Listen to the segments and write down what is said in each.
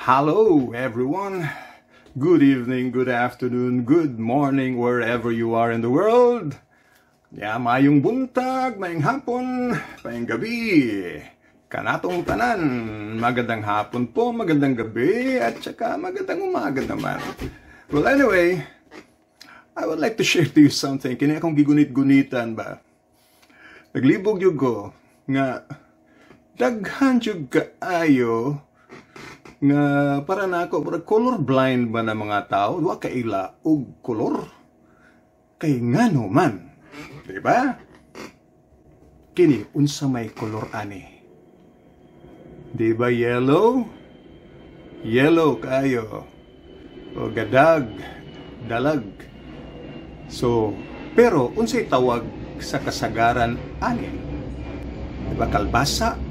Hello, everyone. Good evening, good afternoon, good morning, wherever you are in the world. Yeah, mayong buntag, mayong hapon, mayong gabi. Kanatong tanan, magandang hapon po, magandang gabi, at saka magandang umaga naman. Well, anyway, I would like to share to you something. Kini akong gigunit-gunitan ba? Naglibog jud ko nga daghan jud kaayo nga para na ako para color blind ba na mga tao, wa kaila og kolor, kay ngano man, di ba? Kini, unsa may kolor ani? Di ba yellow? Yellow kayo o gadag, dalag. So pero unsay tawag sa kasagaran ani? Di ba kalbasa?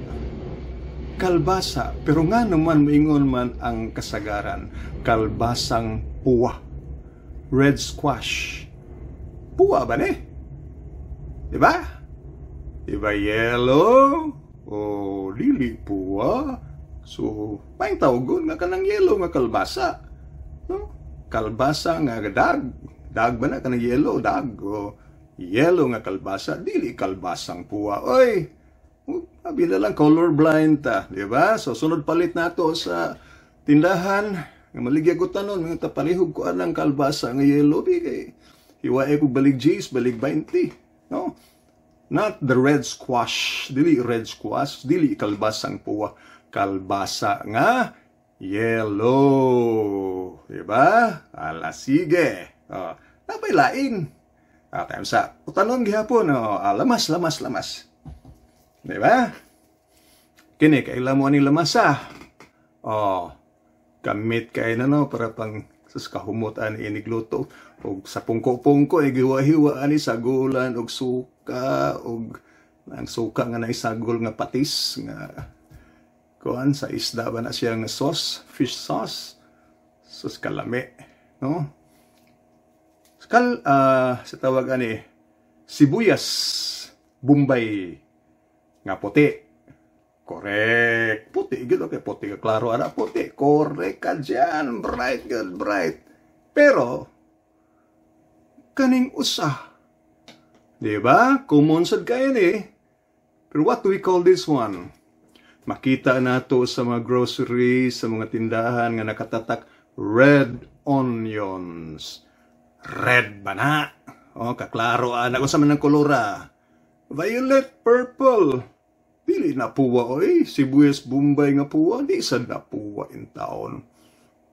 Kalbasa. Pero nga naman moingon man ang kasagaran, kalbasang puwa. Red squash. Puwa ba ni? Di ba? Di ba yellow? O dili puwa. So, paing tawagon nga kanang yellow nga kalbasa. No? Kalbasa nga dag. Dag ba na kanang yellow? Dag. O yellow nga kalbasa, dili kalbasang puwa. Oy, abi na lang colorblind ta, di ba? So sunod palit nato sa tindahan, nga maligya ko tanon, mga tapalihog ko anang kalbasa nga yellow bi kay hiwae ko balig 10, balig 20, no? Not the red squash, dili red squash, dili kalbasang puwa, kalbasa nga yellow, di ba? Ala sige. Oh, napay lain. Ah, time sa utanon gihapon, oh, ah, lamas, lamas, lamas. Di ba? Kini, kaila mo ani lamasa. Oh, gamit kay na no, para pang sus kahumot ani inigluto. Og sa pungko-pungko, igiwa-hiwa ani sagulan, og suka, og ang suka nga naisagol nga patis, nga kuan sa isda ba na siya nga sauce, fish sauce. Sus kalami, no? Kal sa tawag ani sibuyas Bombay nga puti. Correct. Puti gid, okay, puti ka klaro ana puti. Correct ka diyan. Bright good, bright. Pero kaning usa. Di ba? Common sad kayo ni. Pero what do we call this one? Makita nato sa mga groceries, sa mga tindahan nga nakatatak red onions. Red ba na? Oh, kaklaro ana kung sa man ang kolora. Violet, purple. Dili na puwa oy, sibuyas Bombay nga puwa, di sad na puwa in town.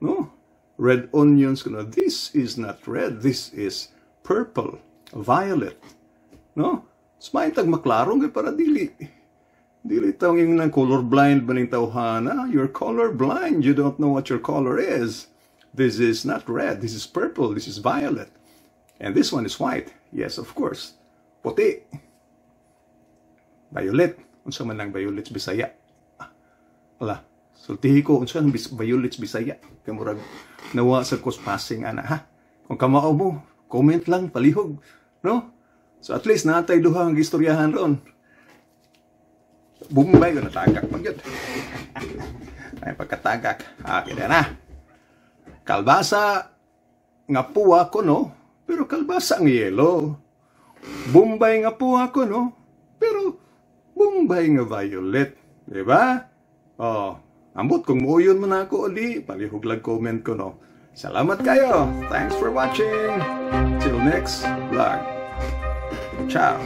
No? Red onions kuno. This is not red, this is purple, violet. No? Smain tag maklaro nga para dili. Dili tawag yung ng color blind ba ning tawhana? You're color blind. You don't know what your color is. This is not red. This is purple. This is violet. And this one is white. Yes, of course. Puti. Violet. Unsa man ang violet Bisaya? Ala, sultihi ko unsa ang violet Bisaya? Kay murag nawa sa kos passing ana ha. Kung kamao mo, comment lang palihog, no? So at least natay duha ang istoryahan ron. Bombay ko natagak pag yun. Ay pagkatagak. Ah, kaya na. Kalbasa nga puwa ko no, pero kalbasa ang yellow. Bombay nga puwa ko no, pero Bombay nga violet. Di ba? Oh, ambot kung muuyon man ako uli, palihog lang comment ko no. Salamat kayo. Thanks for watching. Till next vlog. Ciao.